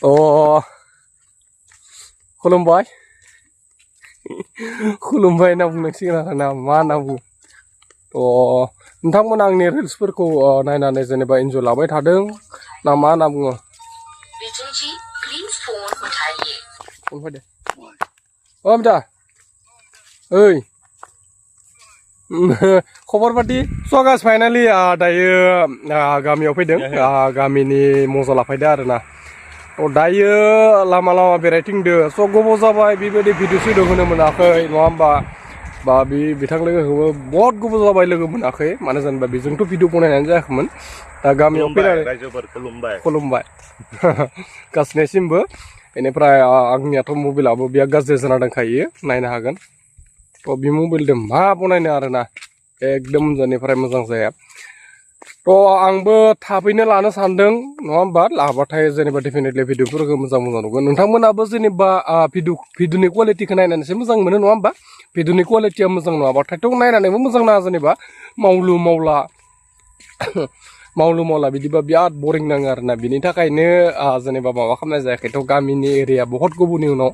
अ खुलुमबाय खुलुमबाय होनना बुंनांसिगोन आरोना मा होनना बुङो नोंथांमोना आंनि रिल्सफोरखौ नायनानै जेनेबा इन्जय लाबाय थादों ना मा होनना बुङो फन फैदो मिता ओइ खबर पाति स' गाइस फाइनालि दायो गामियाव फैदों गामिनि मजा लाफैदो आरोना दायो लामा लामा बेरायथिंदो स' गोबाव जाबाय बेबायदि भिडिअ सिडिअ होनो मोनाखै नङा होमबा बा बिथां लोगोखौबो बहुत गोबाव जाबाय लोगो मोनाखै मानो जेनेबा बेजोंथ' भिडिअ बनायनानै जायाखैमोन दा गामियाव फैनानै खुलुमबाय गासैनिसिमबो बेनिफ्राय आंनियाथ' मबाइलाबो बिराद गाज्रि जाना दंखायो नायनो हागोन थ' बे मबाइलजों मा बनायनो आरोना एकदम मोजांनिफ्राय मोजां जाया थ' आंबो थाबैनो लानो सानदों नङा होमबा लाबाथाय जेनेबा डेफिनेटलि भिडिअफोरखौ मोजां नुगोन नोंथांमोनाबो जेनेबा भिडिअनि क्वालिटिखौ नायनानैसो मोजां मोनो नङा होमबा भिडिअनि क्वालिटिया मोजां नङाबाथायथ' नायनानैबो मोजां नाङा जेनेबा मावलु मावला बिदिबा बिराद बरिं नाङो आरोना बिनि थाखायनो जेनेबा माबा खालामनाय जायाखैथ' गामिनि एरिया बहुत गोबावनि उनाव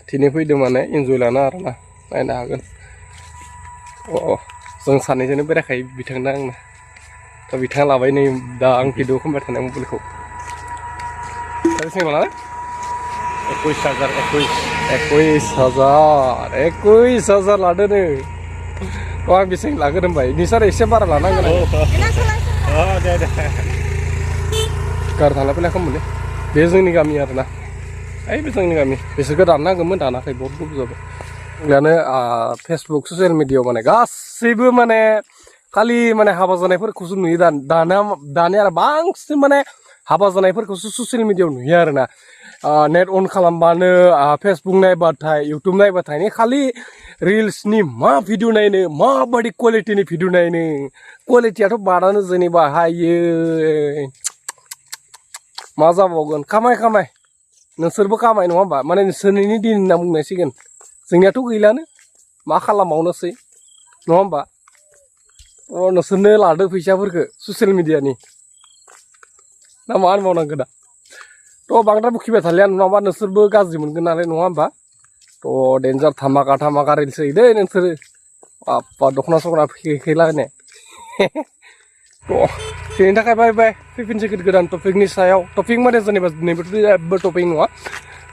दिनै फैदों माने इन्जय लानो आरोना नायनो हागोन जों सानैजोंनो बेरायखायो बिथांनो आंनो दा बिथाङा लाबाय नै दा आं भिडिअ खालामबाय थानाय मबाइलखौ बेसेबां लानाय 21,000 लादोनो आं बेसेबां लागोन होनबाय नोंसोर एसे बारा लानांगोन दे गारि थांलाय फैलाय खालामोलै बे जोंनि गामि आरोना ओइ बे जोंनि गामि बिसोरखौ दाननांगौमोन दानाखै बहुत गोबाव जाबाय बेयानो फेसबुक ससियेल मिडियायाव माने गासैबो माने खालि माने हाबा जानायफोरखौसो नुयो दानिया आरो बांसिन माने हाबा जानायफोरखौसो ससियेल मिडियायाव नुयो आरोना नेट अन खालामबानो फेसबुक नायबाथाय इउटुब नायबाथाय खालि रिल्सनि मा भिडिअ नायनो माबायदि क्वालिटिनि भिडिअ नायनो क्वालिटियाथ' बादानो जेनेबा हायो मा जाबावगोन खामाय नोंसोरबो खामाय नङा होमबा माने नोंसोरनि दिन होनना बुंनांसिगोन जोंनियाथ' गैलानो मा खालामबावनोसै नङा होमबा नोंसोरनो लादो फैसाफोरखौ ससियेल मिडियानि ना मा होनबावनांगौ दा थ' बांद्राय बुखिबाय थालिया नङाबा नोंसोरबो गाज्रि मोनगोन नालाय नङा होमबा थ' डेन्जार धामाका रिल्स होयो दै नोंसोरो बाप्पा दख'ना सख'ना फैलायनो थ' बेनि थाखाय बाय फैफिनसै गोदान टपिकनि सायाव टपिक माने जेनेबा नैबेथ' जेबो टपिक नङा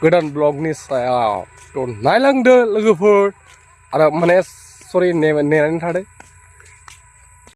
गोदान ब्लगनि सायाव थ' नायलांदो लोगोफोर आरो माने सरि नेनानै थादो